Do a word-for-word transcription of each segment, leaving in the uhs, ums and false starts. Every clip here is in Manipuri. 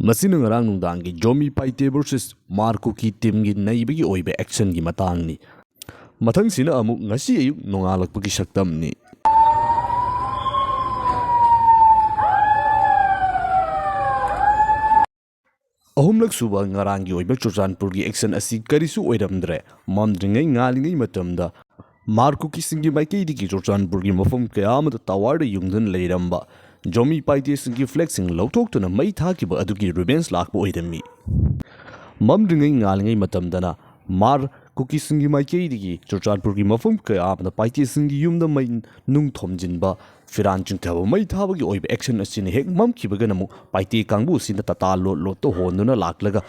ꯃꯁꯤꯅ ꯉꯔꯥꯡ ꯅꯨꯡꯗꯥꯡꯒꯤ ꯖꯣꯃꯤ ꯄꯥꯏꯇꯦ versus ꯃꯥꯔ ꯀꯨꯀꯤ teamꯒꯤ ꯅꯩꯕꯒꯤ ꯑꯣꯏꯕ actionꯒꯤ ꯃꯇꯥꯡꯅꯤ꯫ ꯃꯊꯪꯁꯤꯅ ꯑꯃꯨꯛ ꯉꯁꯤ ꯑꯌꯨꯛ ꯅꯣꯡꯉꯥꯜꯂꯛꯄꯒꯤ ꯁꯛꯇꯝꯅꯤ꯫ ꯑꯍꯨꯝꯂꯛ ꯁꯨꯕ ꯉꯔꯥꯡꯒꯤ ꯑꯣꯏꯕ ꯆꯨꯔꯆꯥꯟꯄꯨꯔꯒꯤ action ꯑꯁꯤ ꯀꯔꯤꯁꯨ ꯑꯣꯏꯔꯝꯗ꯭ꯔꯦ꯫ ꯃꯝꯗ꯭ꯔꯤꯉꯩ ꯉꯥꯜꯂꯤꯉꯩ ꯃꯇꯝꯗ ꯃꯥꯔ ꯀꯨꯀꯤꯁꯤꯡꯒꯤ ꯃꯥꯏꯀꯩꯗꯒꯤ ꯆꯨꯔꯆꯥꯟꯄꯨꯔꯒꯤ ꯃꯐꯝ ꯀꯌꯥ ꯑꯃꯗ towerꯗ ꯌꯨꯡꯗꯨꯅ ꯂꯩꯔꯝꯕ ꯖꯣꯃꯤ ꯄꯥꯏꯇꯦꯁꯤꯡꯒꯤ flagꯁꯤꯡ ꯂꯧꯊꯣꯛꯇꯨꯅ ꯃꯩ ꯊꯥꯈꯤꯕ ꯑꯗꯨꯒꯤ revenge ꯂꯥꯛꯄ ꯑꯣꯏꯔꯝꯃꯤ꯫ ꯃꯝꯗ꯭ꯔꯤꯉꯩ ꯉꯥꯜꯂꯤꯉꯩ ꯃꯇꯝꯗꯅ ꯃꯥꯔ ꯀꯨꯀꯤꯁꯤꯡꯒꯤ ꯃꯥꯏꯀꯩꯗꯒꯤ ꯆꯨꯔꯆꯥꯟꯄꯨꯔꯒꯤ ꯃꯐꯝ ꯀꯌꯥ ꯑꯃꯗ ꯄꯥꯏꯇꯦꯁꯤꯡꯒꯤ ꯌꯨꯝꯗ ꯃꯩ ꯅꯨꯡ ꯊꯣꯝꯖꯤꯟꯕ, ꯐꯤꯔꯥꯟ ꯆꯤꯡꯊꯕ, ꯃꯩ ꯊꯥꯕꯒꯤ ꯑꯣꯏꯕ action ꯑꯁꯤꯅ ꯍꯦꯛ ꯃꯝꯈꯤꯕꯒꯅ ꯑꯃꯨꯛ ꯄꯥꯏꯇꯦ ꯀꯥꯡꯕꯨ ꯑꯁꯤꯅ ꯇꯇꯥ ꯂꯣꯠ ꯂꯣꯠꯇ ꯍꯣꯟꯗꯨꯅ ꯂꯥꯛꯂꯒ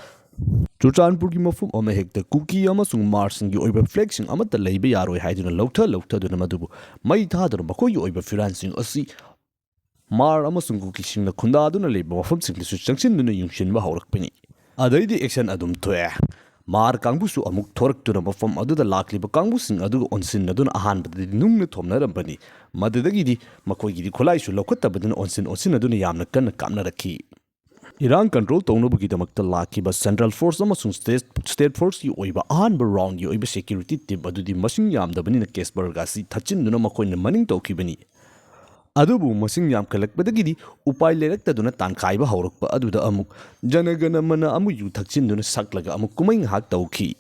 ꯆꯨꯔꯆꯥꯟꯄꯨꯔꯒꯤ ꯃꯐꯝ ꯑꯃꯍꯦꯛꯇ ꯀꯨꯀꯤ ꯑꯃꯁꯨꯡ ꯃꯥꯔꯁꯤꯡꯒꯤ ꯑꯣꯏꯕ flagꯁꯤꯡ ꯑꯃꯠꯇ ꯂꯩꯕ ꯌꯥꯔꯣꯏ ꯍꯥꯏꯗꯨꯅ ꯂꯧꯊ ꯂꯧꯊꯗꯨꯅ ꯃꯗꯨꯕꯨ ꯃꯩ ꯊꯥꯗꯨꯅ ꯃꯈꯣꯏꯒꯤ ꯑꯣꯏꯕ ꯐꯤꯔꯥꯟꯁꯤꯡ ꯑꯁꯤ ꯃꯥꯔ ꯑꯃꯁꯨꯡ ꯀꯨꯀꯤꯁꯤꯡꯅ ꯈꯨꯟꯗꯥꯗꯨꯅ ꯂꯩꯕ ꯃꯐꯝꯁꯤꯡꯗꯁꯨ ꯆꯪꯁꯤꯟꯗꯨꯅ ꯌꯨꯡꯁꯤꯟꯕ ꯍꯧꯔꯛꯄꯅꯤ꯫ ꯑꯗꯩꯗꯤ action ꯑꯗꯨꯝ ꯊꯣꯛꯑꯦ꯫ ꯃꯥꯔ ꯀꯥꯡꯕꯨꯁꯨ ꯑꯃꯨꯛ ꯊꯣꯔꯛꯇꯨꯅ ꯃꯐꯝ ꯑꯗꯨꯗ ꯂꯥꯛꯂꯤꯕ ꯀꯥꯡꯕꯨꯁꯤꯡ ꯑꯗꯨꯒ ꯑꯣꯟꯁꯤꯟꯅꯗꯨꯅ ꯑꯍꯥꯟꯕꯗꯗꯤ ꯅꯨꯡꯅ ꯊꯣꯝꯅꯔꯝꯕꯅꯤ꯫ ꯃꯗꯨꯗꯒꯤꯗꯤ ꯃꯈꯣꯏꯒꯤꯗꯤ ꯈꯨꯠꯂꯥꯏꯁꯨ ꯂꯧꯈꯠꯇꯕꯗꯨꯅ ꯑꯣꯟꯁꯤꯟ ꯑꯣꯟꯁꯤꯟꯅꯗꯨꯅ ꯌꯥꯝꯅ ꯀꯟꯅ ꯀꯥꯞꯅꯔꯛꯈꯤ꯫ ꯏꯔꯥꯡ control ꯇꯧꯅꯕꯒꯤꯗꯃꯛꯇ ꯂꯥꯛꯈꯤꯕ central force ꯑꯃꯁꯨꯡ state, state forceꯀꯤ ꯑꯣꯏꯕ ꯑꯍꯥꯟꯕ roundꯀꯤ ꯑꯣꯏꯕ security team ꯑꯗꯨꯗꯤ ꯃꯁꯤꯡ ꯌꯥꯝꯗꯕꯅꯤꯅ ꯀꯦꯁꯕꯔꯒ ꯑꯁꯤ ꯊꯠꯆꯤꯟꯗꯨꯅ ꯃꯈꯣꯏꯅ ꯃꯅꯤꯡ ꯇꯧꯈꯤꯕꯅꯤ꯫ ꯑꯗꯨꯕꯨ ꯃꯁꯤꯡ ꯌꯥꯝꯈꯠꯂꯛꯄꯗꯒꯤꯗꯤ ꯎꯄꯥꯏ ꯂꯩꯔꯛꯇꯗꯨꯅ ꯇꯥꯟꯈꯥꯏꯕ ꯍꯧꯔꯛꯄ ꯑꯗꯨꯗ ꯑꯃꯨꯛ ꯖꯅꯒꯅ ꯃꯅ ꯑꯃꯨꯛ ꯌꯨ ꯊꯛꯆꯤꯟꯗꯨꯅ ꯁꯛꯂꯒ ꯑꯃꯨꯛ ꯀꯨꯝꯍꯩ ꯉꯥꯏꯍꯥꯛ ꯇꯧꯈꯤ꯫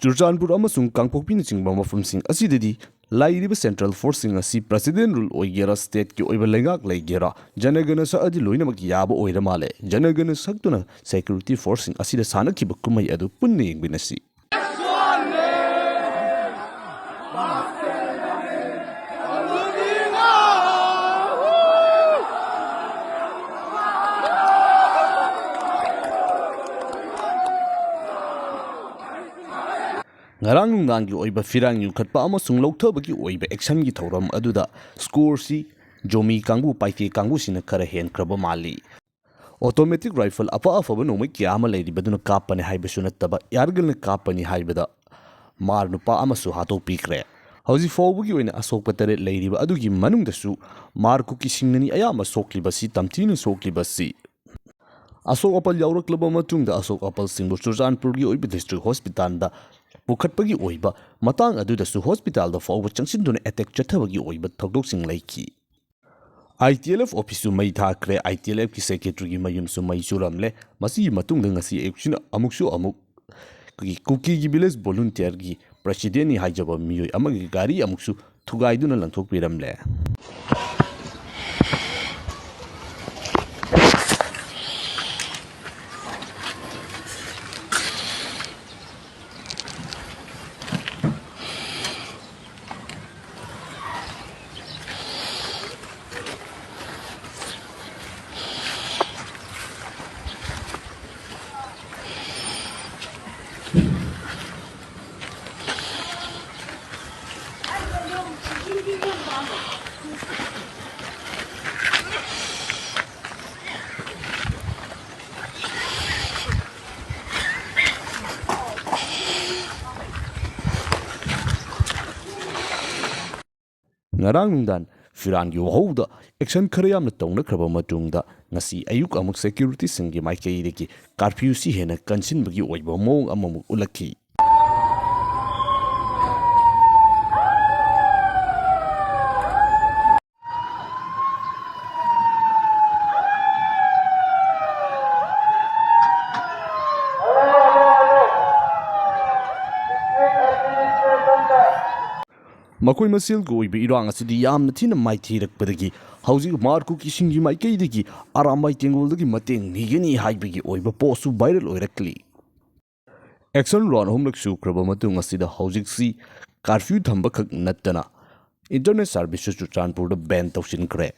ꯆꯨꯔꯆꯥꯟꯄꯨꯔ ꯑꯃꯁꯨꯡ ꯀꯥꯡꯄꯣꯛꯄꯤꯅꯆꯤꯡꯕ ꯃꯐꯝꯁꯤꯡ ꯑꯁꯤꯗꯗꯤ ꯂꯩꯔꯤꯕ central forceꯁꯤꯡ ꯑꯁꯤ president rule ꯑꯣꯏꯒꯦꯔꯥ, stateꯀꯤ ꯑꯣꯏꯕ ꯂꯩꯉꯥꯛ ꯂꯩꯒꯦꯔꯥ, ꯖꯅꯒꯅ ꯁꯛꯑꯗꯤ ꯂꯣꯏꯅꯃꯛ ꯌꯥꯕ ꯑꯣꯏꯔ ꯃꯥꯜꯂꯦ꯫ ꯖꯅꯒꯅ ꯁꯛꯇꯨꯅ security forceꯁꯤꯡ ꯑꯁꯤꯗ ꯁꯥꯟꯅꯈꯤꯕ ꯀꯨꯝꯍꯩ ꯑꯗꯨ ꯄꯨꯟꯅ ꯌꯦꯡꯃꯤꯟꯅꯁꯤ꯫ ꯉꯔꯥꯡ ꯅꯨꯡꯗꯥꯡꯒꯤ ꯑꯣꯏꯕ ꯐꯤꯔꯥꯡ ꯌꯨꯡꯈꯠꯄ ꯑꯃꯁꯨꯡ ꯂꯧꯊꯕꯒꯤ ꯑꯣꯏꯕ actionꯒꯤ ꯊꯧꯔꯝ ꯑꯗꯨꯗ scoreꯁꯤ ꯖꯣꯃꯤ ꯀꯥꯡꯕꯨ, ꯄꯥꯏꯊꯦ ꯀꯥꯡꯕꯨꯁꯤꯅ ꯈꯔ ꯍꯦꯟꯈ꯭ꯔꯕ ꯃꯥꯜꯂꯤ꯫ Automatic rifle ꯑꯐ ꯑꯐꯕ ꯅꯣꯡꯃꯩ ꯀꯌꯥ ꯑꯃ ꯂꯩꯔꯤꯕꯗꯨꯅ ꯀꯥꯞꯄꯅꯤ ꯍꯥꯏꯕꯁꯨ ꯅꯠꯇꯕ, ꯌꯥꯔꯒꯜꯅ ꯀꯥꯞꯄꯅꯤ ꯍꯥꯏꯕꯗ ꯃꯥꯔ ꯅꯨꯄꯥ ꯑꯃꯁꯨ ꯍꯥꯠꯇꯣꯛꯄꯤꯈ꯭ꯔꯦ꯫ ꯍꯧꯖꯤꯛ ꯐꯥꯎꯕꯒꯤ ꯑꯣꯏꯅ ꯑꯁꯣꯛꯄ ꯇꯔꯦꯠ ꯂꯩꯔꯤꯕ ꯑꯗꯨꯒꯤ ꯃꯅꯨꯡꯗꯁꯨ ꯃꯥꯔ ꯀꯨꯀꯤꯁꯤꯡꯅꯅꯤ ꯑꯌꯥꯝꯕ ꯁꯣꯛꯂꯤꯕꯁꯤ, ꯇꯝꯊꯤꯅ ꯁꯣꯛꯂꯤꯕꯁꯤ꯫ ꯑꯁꯣꯛ ꯑꯄꯜ ꯌꯥꯎꯔꯛꯂꯕ ꯃꯇꯨꯡꯗ ꯑꯁꯣꯛ ꯑꯄꯜꯁꯤꯡꯕꯨ ꯆꯨꯔꯆꯥꯟꯄꯨꯔꯒꯤ ꯑꯣꯏꯕ district hospitalꯗ ꯄꯨꯈꯠꯄꯒꯤ ꯑꯣꯏꯕ, ꯃꯇꯥꯡ ꯑꯗꯨꯗꯁꯨ hospitalꯗ ꯐꯥꯎꯕ ꯆꯪꯁꯤꯟꯗꯨꯅ attack ꯆꯠꯊꯕꯒꯤ ꯑꯣꯏꯕ ꯊꯧꯗꯣꯛꯁꯤꯡ ꯂꯩꯈꯤ꯫ ITLF officeꯁꯨ ꯃꯩ ꯊꯥꯈ꯭ꯔꯦ, ITLFꯀꯤ secretaryꯒꯤ ꯃꯌꯨꯝꯁꯨ ꯃꯩ ꯆꯨꯔꯝꯂꯦ꯫ ꯃꯁꯤꯒꯤ ꯃꯇꯨꯡꯗ ꯉꯁꯤ ꯑꯌꯨꯛꯁꯤꯅ ꯑꯃꯨꯛꯁꯨ ꯑꯃꯨꯛ ꯑꯩꯈꯣꯏꯒꯤ ꯀꯨꯀꯤꯒꯤ village volunteerꯒꯤ presidentꯅꯤ ꯍꯥꯏꯖꯕ ꯃꯤꯑꯣꯏ ꯑꯃꯒꯤ ꯒꯥꯔꯤ ꯑꯃꯨꯛꯁꯨ ꯊꯨꯒꯥꯏꯗꯨꯅ ꯂꯪꯊꯣꯛꯄꯤꯔꯝꯂꯦ꯫ ꯉꯔꯥꯡ ꯅꯨꯡꯗꯥꯡ ꯐꯤꯔꯥꯟꯒꯤ ꯋꯥꯍꯧꯗ action ꯈꯔ ꯌꯥꯝꯅ ꯇꯧꯅꯈ꯭ꯔꯕ ꯃꯇꯨꯡꯗ, ꯉꯁꯤ ꯑꯌꯨꯛ ꯑꯃꯨꯛ securityꯁꯤꯡꯒꯤ ꯃꯥꯏꯀꯩꯗꯒꯤ curfewꯁꯤ ꯍꯦꯟꯅ ꯀꯟꯁꯤꯟꯕꯒꯤ ꯑꯣꯏꯕ ꯃꯑꯣꯡ ꯑꯃꯃꯨꯛ ꯎꯠꯂꯛꯈꯤ꯫ ꯃꯈꯣꯏ ꯃꯁꯦꯜꯒꯤ ꯑꯣꯏꯕ ꯏꯔꯥꯡ ꯑꯁꯤꯗꯤ ꯌꯥꯝꯅ ꯊꯤꯅ ꯃꯥꯏꯊꯤꯔꯛꯄꯗꯒꯤ ꯍꯧꯖꯤꯛ ꯃꯥꯔ ꯀꯨꯀꯤꯁꯤꯡꯒꯤ ꯃꯥꯏꯀꯩꯗꯒꯤ ꯑꯔꯥꯝꯕꯥꯏ ꯇꯦꯡꯒꯣꯜꯗꯒꯤ ꯃꯇꯦꯡ ꯅꯤꯒꯅꯤ ꯍꯥꯏꯕꯒꯤ ꯑꯣꯏꯕ postꯁꯨ viral ꯑꯣꯏꯔꯛꯂꯤ꯫ Action round ꯑꯍꯨꯝꯂꯛ ꯁꯨꯈ꯭ꯔꯕ ꯃꯇꯨꯡ ꯑꯁꯤꯗ ꯍꯧꯖꯤꯛꯁꯤ curfew ꯊꯝꯕꯈꯛ ꯅꯠꯇꯅ internet serviceꯁꯨ ꯆꯨꯔꯆꯥꯟꯄꯨꯔꯗ ban ꯇꯧꯁꯤꯟꯈ꯭ꯔꯦ꯫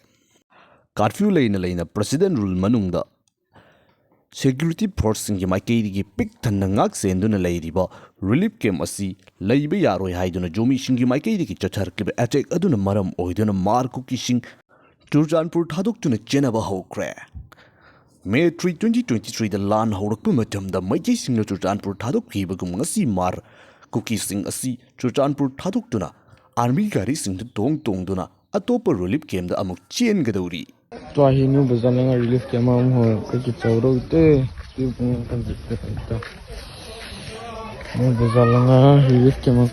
Curfew ꯂꯩꯅ ꯂꯩꯅ president rule ꯃꯅꯨꯡꯗ security forceꯁꯤꯡꯒꯤ ꯃꯥꯏꯀꯩꯗꯒꯤ ꯄꯤꯛ ꯊꯟꯅ ꯉꯥꯛ ꯁꯦꯟꯗꯨꯅ ꯂꯩꯔꯤꯕ relief camp ꯑꯁꯤ ꯂꯩꯕ ꯌꯥꯔꯣꯏ ꯍꯥꯏꯗꯨꯅ ꯖꯣꯃꯤꯁꯤꯡꯒꯤ ꯃꯥꯏꯀꯩꯗꯒꯤ ꯆꯠꯊꯔꯛꯂꯤꯕ attack ꯑꯗꯨꯅ ꯃꯔꯝ ꯑꯣꯏꯗꯨꯅ ꯃꯥꯔ ꯀꯨꯀꯤꯁꯤꯡ ꯆꯨꯔꯆꯥꯟꯄꯨꯔ ꯊꯥꯗꯣꯛꯇꯨꯅ ꯆꯦꯟꯅꯕ ꯍꯧꯈ꯭ꯔꯦ꯫ ꯃꯦ ꯊ꯭ꯔꯤ, ꯇ꯭ꯋꯦꯟꯇꯤ ꯇ꯭ꯋꯦꯟꯇꯤ ꯊ꯭ꯔꯤꯗ ꯂꯥꯟ ꯍꯧꯔꯛꯄ ꯃꯇꯝꯗ ꯃꯩꯇꯩꯁꯤꯡꯅ ꯆꯨꯔꯆꯥꯟꯄꯨꯔ ꯊꯥꯗꯣꯛꯈꯤꯕꯒꯨꯝ ꯉꯁꯤ ꯃꯥꯔ ꯀꯨꯀꯤꯁꯤꯡ ꯑꯁꯤ ꯆꯨꯔꯆꯥꯟꯄꯨꯔ ꯊꯥꯗꯣꯛꯇꯨꯅ ꯑꯥꯔꯃꯤ ꯒꯥꯔꯤꯁꯤꯡꯗ ꯇꯣꯡ ꯇꯣꯡꯗꯨꯅ ꯑꯇꯣꯞꯄ ꯔꯤꯂꯤꯐ ꯀꯦꯝꯗ ꯑꯃꯨꯛ ꯆꯦꯟꯒꯗꯧꯔꯤ꯫ ꯇ꯭ꯋꯥꯍꯤ ꯅꯨ ꯕꯖꯥꯔ ꯂꯪꯉ ꯔꯤꯂꯤꯐ ꯀꯦꯝ ꯑꯃ ꯍꯣꯏ ꯀꯩ ꯆꯧꯔꯧ ꯇꯦ꯫ ꯇꯨ ꯄꯨꯡ ꯀꯟ ꯖꯤꯠ ꯇꯦ ꯇ꯫ ꯅꯨ ꯕꯖꯥꯔ ꯂꯪꯉ ꯔꯤꯂꯤꯐ ꯀꯦꯝ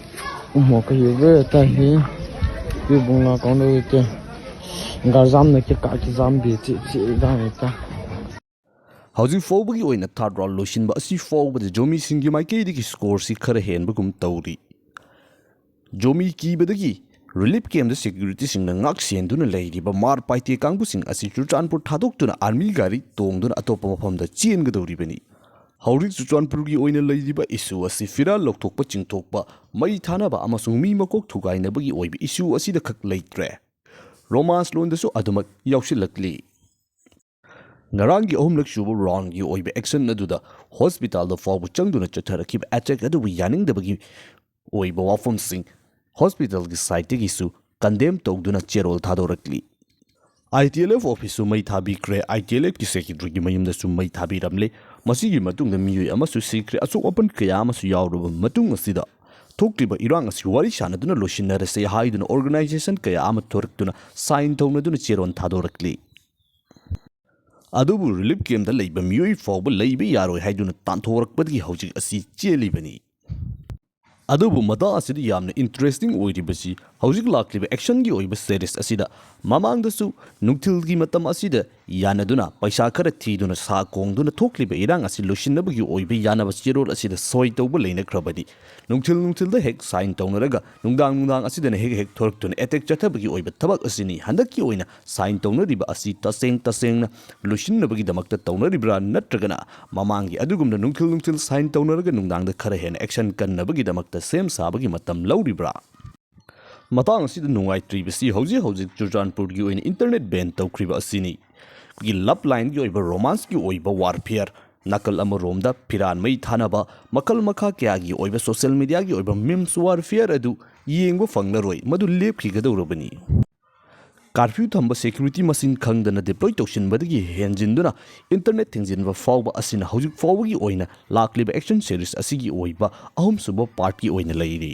ꯑꯃ ꯀꯩ ꯌꯧꯕꯦ ꯇꯥꯍꯤ꯫ ꯇꯨ ꯄꯨꯡ ꯂꯥ ꯀꯥꯎꯟꯗꯧ ꯇꯦ꯫ ꯒꯥꯔꯖꯥꯝꯅ ꯀꯤ ꯀꯥ ꯀꯤ ꯖꯥꯝ ꯕꯤ ꯆꯤ ꯆꯤ ꯗꯥꯡ ꯇ꯫ ꯍꯧꯖꯤꯛ ꯐꯥꯎꯕꯒꯤ ꯑꯣꯏꯅ ꯊꯥꯔꯠ ꯔꯥꯎꯟ ꯂꯣꯏꯁꯤꯟꯕ ꯑꯁꯤ ꯐꯥꯎꯕꯗ ꯖꯣꯃꯤꯁꯤꯡꯒꯤ ꯃꯥꯏꯀꯩꯗꯒꯤ ꯁ꯭ꯀꯣꯔꯁꯤ ꯈꯔ ꯍꯦꯟꯕꯒꯨꯝ ꯇꯧꯔꯤ꯫ ꯖꯣꯃꯤ ꯀꯤꯕꯗꯒꯤ ꯔꯤꯂꯤꯐ ꯀꯦꯝꯗ ꯁꯦꯀ꯭ꯌꯨꯔꯤꯇꯤꯁꯤꯡꯅ ꯉꯥꯛ ꯁꯦꯟꯗꯨꯅ ꯂꯩꯔꯤꯕ ꯃꯥꯔ ꯄꯥꯏꯇꯦ ꯀꯥꯡꯕꯨꯁꯤꯡ ꯑꯁꯤ ꯆꯨꯔꯆꯥꯟꯄꯨꯔ ꯊꯥꯗꯣꯛꯇꯨꯅ ꯑꯥꯔꯃꯤ ꯒꯥꯔꯤ ꯇꯣꯡꯗꯨꯅ ꯑꯇꯣꯞꯄ ꯃꯐꯝꯗ ꯆꯦꯟꯒꯗꯧꯔꯤꯕꯅꯤ꯫ ꯍꯧꯖꯤꯛ ꯆꯨꯔꯆꯥꯟꯄꯨꯔꯒꯤ ꯑꯣꯏꯅ ꯂꯩꯔꯤꯕ ꯏꯁꯨ ꯑꯁꯤ ꯐꯤꯔꯥꯜ ꯂꯧꯊꯣꯛꯄ, ꯆꯤꯡꯊꯣꯛꯄ, ꯃꯩ ꯊꯥꯅꯕ ꯑꯃꯁꯨꯡ ꯃꯤ ꯃꯀꯣꯛ ꯊꯨꯒꯥꯏꯅꯕꯒꯤ ꯑꯣꯏꯕ ꯏꯁꯨ ꯑꯁꯤꯗ ꯈꯛ ꯂꯩꯇ꯭ꯔꯦ꯫ ꯔꯣꯃꯥꯟꯁ ꯂꯣꯟꯗꯁꯨ ꯑꯗꯨꯃꯛ ꯌꯥꯎꯁꯤꯜꯂꯛꯂꯤ꯫ ꯉꯔꯥꯡꯒꯤ ꯑꯍꯨꯝꯂꯛ ꯁꯨꯕ ꯔꯥꯎꯟꯒꯤ ꯑꯣꯏꯕ ꯑꯦꯛꯁꯟ ꯑꯗꯨꯗ ꯍꯣꯁꯄꯤꯇꯥꯜꯗ ꯐꯥꯎꯕ ꯆꯪꯗꯨꯅ ꯆꯠꯊꯔꯛꯈꯤꯕ ꯑꯦꯇꯦꯛ ꯑꯗꯨꯕꯨ ꯌꯥꯅꯤꯡꯗꯕꯒꯤ ꯑꯣꯏꯕ ꯋꯥꯐꯝꯁꯤꯡ ꯍꯣꯁꯄꯤꯇꯥꯜꯒꯤ ꯁꯥꯏꯠꯇꯒꯤꯁꯨ ꯀꯟꯗꯦꯝ ꯇꯧꯗꯨꯅ ꯆꯦꯔꯣꯜ ꯊꯥꯗꯣꯔꯛꯂꯤ꯫ ꯑꯥꯏ ꯇꯤ ꯑꯦꯜ ꯑꯦꯐ ꯑꯣꯐꯤꯁꯁꯨ ꯃꯩ ꯊꯥꯕꯤꯈ꯭ꯔꯦ, ꯑꯥꯏ ꯇꯤ ꯑꯦꯜ ꯑꯦꯐꯀꯤ ꯁꯦꯀ꯭ꯔꯦꯇꯔꯤꯒꯤ ꯃꯌꯨꯝꯗꯁꯨ ꯃꯩ ꯊꯥꯕꯤꯔꯝꯂꯦ꯫ ꯃꯁꯤꯒꯤ ꯃꯇꯨꯡꯗ ꯃꯤꯑꯣꯏ ꯑꯃꯁꯨ ꯁꯤꯈ꯭ꯔꯦ꯫ ꯑꯁꯣꯛ ꯑꯄꯟ ꯀꯌꯥ ꯑꯃꯁꯨ ꯌꯥꯎꯔꯕ ꯃꯇꯨꯡ ꯑꯁꯤꯗ ꯊꯣꯛꯂꯤꯕ ꯏꯔꯥꯡ ꯑꯁꯤ ꯋꯥꯔꯤ ꯁꯥꯟꯅꯗꯨꯅ ꯂꯣꯏꯁꯤꯟꯅꯔꯁꯦ ꯍꯥꯏꯗꯨꯅ ꯑꯣꯔꯒꯅꯥꯏꯖꯦꯁꯟ ꯀꯌꯥ ꯑꯃ ꯊꯣꯔꯛꯇꯨꯅ ꯁꯥꯏꯟ ꯇꯧꯅꯗꯨꯅ ꯆꯦꯔꯣꯜ ꯊꯥꯗꯣꯔꯛꯂꯤ꯫ ꯑꯗꯨꯕꯨ ꯔꯤꯂꯤꯐ ꯀꯦꯝꯗ ꯂꯩꯕ ꯃꯤꯑꯣꯏ ꯐꯥꯎꯕ ꯂꯩꯕ ꯌꯥꯔꯣꯏ ꯍꯥꯏꯗꯨꯅ ꯇꯥꯟꯊꯣꯔꯛꯄꯗꯒꯤ ꯍꯧꯖꯤꯛ ꯑꯁꯤ ꯆꯦꯜꯂꯤꯕꯅꯤ꯫ ꯑꯗꯨꯕꯨ ꯃꯇꯥꯡ ꯑꯁꯤꯗ ꯌꯥꯝꯅ ꯏꯟꯇꯔꯦꯁꯇꯤꯡ ꯑꯣꯏꯔꯤꯕꯁꯤ ꯍꯧꯖꯤꯛ ꯂꯥꯛꯂꯤꯕ ꯑꯦꯛꯁꯟꯒꯤ ꯑꯣꯏꯕ ꯁꯦꯔꯤꯁ ꯑꯁꯤꯗ ꯃꯃꯥꯡꯗꯁꯨ ꯅꯨꯡꯊꯤꯜꯒꯤ ꯃꯇꯝ ꯑꯁꯤꯗ ꯌꯥꯅꯗꯨꯅ ꯄꯩꯁꯥ ꯈꯔ ꯊꯤꯗꯨꯅ ꯁꯥ ꯀꯣꯡꯗꯨꯅ ꯊꯣꯛꯂꯤꯕ ꯏꯔꯥꯡ ꯑꯁꯤ ꯂꯣꯏꯁꯤꯟꯅꯕꯒꯤ ꯑꯣꯏꯕ ꯌꯥꯅꯕ ꯆꯦꯔꯣꯜ ꯑꯁꯤꯗ ꯁꯣꯏ ꯇꯧꯕ ꯂꯩꯅꯈ꯭ꯔꯕꯅꯤ꯫ ꯅꯨꯡꯊꯤꯜ ꯅꯨꯡꯊꯤꯜꯗ ꯍꯦꯛ ꯁꯥꯏꯟ ꯇꯧꯅꯔꯒ ꯅꯨꯡꯗꯥꯡ ꯅꯨꯡꯗꯥꯡ ꯑꯁꯤꯗꯅ ꯍꯦꯛ ꯍꯦꯛ ꯊꯣꯔꯛꯇꯨꯅ ꯑꯦꯇꯦꯛ ꯆꯠꯊꯕꯒꯤ ꯑꯣꯏꯕ ꯊꯕꯛ ꯑꯁꯤꯅꯤ꯫ ꯍꯟꯗꯛꯀꯤ ꯑꯣꯏꯅ ꯁꯥꯏꯟ ꯇꯧꯅꯔꯤꯕ ꯑꯁꯤ ꯇꯁꯦꯡ ꯇꯁꯦꯡꯅ ꯂꯣꯏꯁꯤꯟꯅꯕꯒꯤꯗꯃꯛꯇ ꯇꯧꯅꯔꯤꯕ꯭ꯔꯥ, ꯅꯠꯇ꯭ꯔꯒꯅ ꯃꯃꯥꯡꯒꯤ ꯑꯗꯨꯒꯨꯝꯅ ꯅꯨꯡꯊꯤꯜ ꯅꯨꯡꯊꯤꯜ ꯁꯥꯏꯟ ꯇꯧꯅꯔꯒ ꯅꯨꯡꯗꯥꯡꯗ ꯈꯔ ꯍꯦꯟꯅ ꯑꯦꯛꯁꯟ ꯀꯟꯅꯕꯒꯤꯗꯃꯛꯇ ꯁꯦꯝ ꯁꯥꯕꯒꯤ ꯃꯇꯝ ꯂꯧꯔꯤꯕ꯭ꯔꯥ? ꯃꯇꯥꯡ ꯑꯁꯤꯗ ꯅꯨꯡꯉꯥꯏꯇ꯭ꯔꯤꯕꯁꯤ ꯍꯧꯖꯤꯛ ꯍꯧꯖꯤꯛ ꯆꯨꯔꯆꯥꯟꯄꯨꯔꯒꯤ ꯑꯣꯏꯅ ꯏꯟꯇꯔꯅꯦꯠ ꯕꯦꯟ ꯇꯧꯈ꯭ꯔꯤꯕ ꯑꯁꯤꯅꯤ꯫ ꯑꯩꯈꯣꯏꯒꯤ ꯂꯞ ꯂꯥꯏꯟꯒꯤ ꯑꯣꯏꯕ, ꯔꯣꯃꯥꯟꯁꯀꯤ ꯑꯣꯏꯕ ꯋꯥꯔꯐꯤꯌꯔ, ꯅꯥꯀꯜ ꯑꯃꯔꯣꯝꯗ ꯐꯤꯔꯥꯟ ꯃꯩ ꯊꯥꯅꯕ, ꯃꯈꯜ ꯃꯈꯥ ꯀꯌꯥꯒꯤ ꯑꯣꯏꯕ ꯁꯣꯁꯤꯌꯦꯜ ꯃꯤꯗꯤꯌꯥꯒꯤ ꯑꯣꯏꯕ ꯃꯤꯝꯁ ꯋꯥꯔꯐꯤꯌꯔ ꯑꯗꯨ ꯌꯦꯡꯕ ꯐꯪꯂꯔꯣꯏ꯫ ꯃꯗꯨ ꯂꯦꯞꯈꯤꯒꯗꯧꯔꯕꯅꯤ꯫ ꯀꯥꯔꯐ꯭ꯌꯨ ꯊꯝꯕ ꯁꯦꯀ꯭ꯌꯨꯔꯤꯇꯤ ꯃꯁꯤꯡ ꯈꯪꯗꯅ ꯗꯤꯄ꯭ꯂꯣꯏ ꯇꯧꯁꯤꯟꯕꯗꯒꯤ ꯍꯦꯟꯖꯤꯟꯗꯨꯅ ꯏꯟꯇꯔꯅꯦꯠ ꯊꯤꯡꯖꯤꯟꯕ ꯐꯥꯎꯕ ꯑꯁꯤꯅ ꯍꯧꯖꯤꯛ ꯐꯥꯎꯕꯒꯤ ꯑꯣꯏꯅ ꯂꯥꯛꯂꯤꯕ ꯑꯦꯛꯁꯟ ꯁꯦꯔꯤꯁ ꯑꯁꯤꯒꯤ ꯑꯣꯏꯕ ꯑꯍꯨꯝꯁꯨꯕ ꯄꯥꯔꯠꯀꯤ ꯑꯣꯏꯅ ꯂꯩꯔꯤ꯫